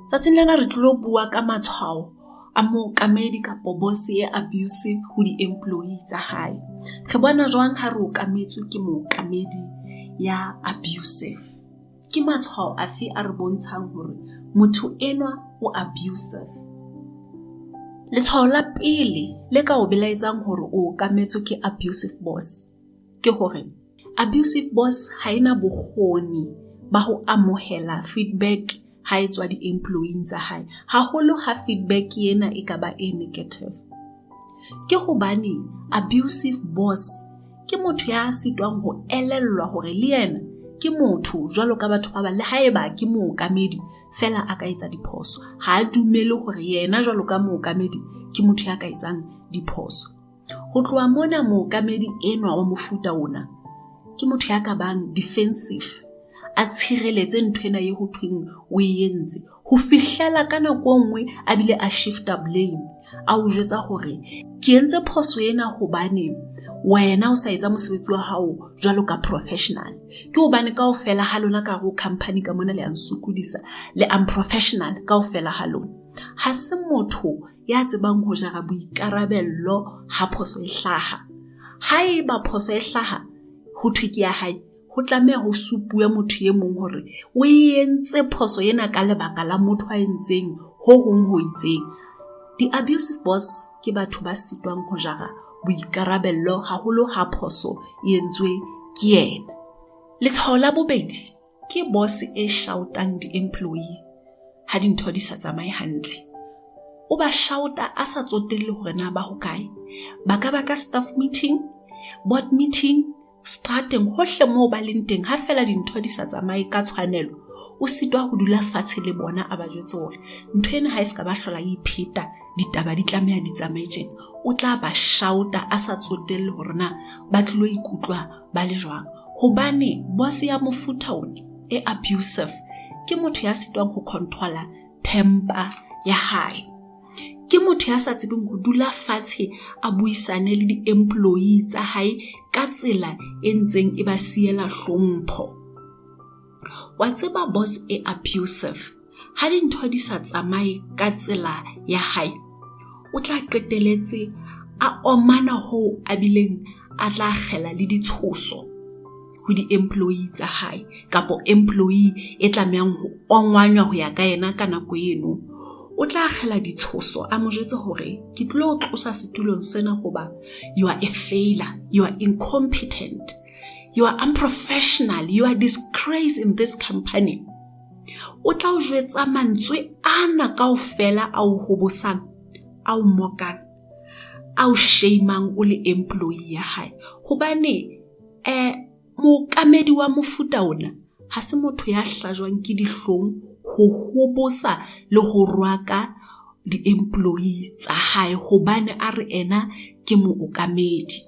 Tsatsing lena re tlilo bua ka matshwao a mookamedi kapo boss e abusive ho di-employee tsa hae. Re bona jwang ha re okametswe ke mookamedi ya abusive? Ke matshwao afe a re bontshang hore motho enwa o abusive? Letshwao la pele le ka o belaetsang hore o okametswe ke abusive boss ke hore abusive boss ha ena bokgoni ba ho amohela feedback ha e tswa di-employee tsa hae, haholo ha feedback ena e ka ba e negative. Ke hobane abusive boss ke motho ya sitwang ho elellwa hore le yena ke motho jwalo ka batho ba bang, le haeba ke mookamedi fela a ka etsa diphoso. Ha a dumele hore yena jwalo ka mookamedi ke motho ya ka etsang diphoso. Ho tloha mona mookamedi enwa wa mofuta ona ke motho ya ka bang defensive, a tshireletse ntho ena e ho thweng o e entse ho fihlela ka nako e nngwe a bile a shifta blame, a o jwetsa hore ke entse phoso ena hobane wena o sa etsa mosebetsi wa hao jwalo ka professional. Ke hobane kaofela ha lona ka hare ho company ka mona le a nsokodisa, le unprofessional kaofela ha lona. Ha se motho ya tsebang ho jara boikarabello ha phoso e hlaha. Haeba phoso e hlaha ho thwe ke ya hae, ho tlameha ho supuwe motho e mong hore o entse phoso ena ka lebaka la motho a entseng ho hong ho itseng. Di-abusive boss ke batho ba sitwang ho jara boikarabello haholo ha phoso e entswe ke yena. Letshwao la bobedi ke boss e shoutang di-employee ha dintho di sa tsamaye hantle. O ba shouta a sa tsotelle hore na ba hokae. Ba ka ba ka staff meeting, board meeting, strateng, hohle moo ba leng teng, ha fela dintho di sa tsamaye ka tshwanelo, o sitwa ho dula fatshe le bona a ba jwetse hore ntho ena ha e se ka ba hlola e ipheta, ditaba di tlameha di tsamaye tjena. O tla ba shouta a sa tsotelle hore na ba tlilo ikutlwa ba le jwang. Hobane boss ya mofuta ona e abusive ke motho ya sitwang ho controla temper ya hae. Ke motho ya sa tsebeng ho dula fatshe a buisane le di-employee tsa hae ka tsela e ntseng e ba siela hlompho. Wa tseba boss e abusive ha dintho di sa tsamaye ka tsela ya hae, o tla qeteletse a omana hoo a bileng a tla kgela le ditshoso ho di-employee tsa hae, kapo employee e tlamehang ho ongwanywa ho ya ka yena ka nako eno. O tla kgela ditshoso a mo jwetse hore ke tlilo o tlosa setulong sena hoba you are a failure, you are incompetent, you are unprofessional, you are disgrace in this company. O tla o jwetsa mantswe ana kaofela a o hobosang, a o mokang, a o shamang o le employee ya hae. Hobane mookamedi wa mofuta ona ha se motho ya hlajwang ke dihlong ho hobosa le ho rwaka di-employee tsa hae hobane a re ena ke mookamedi.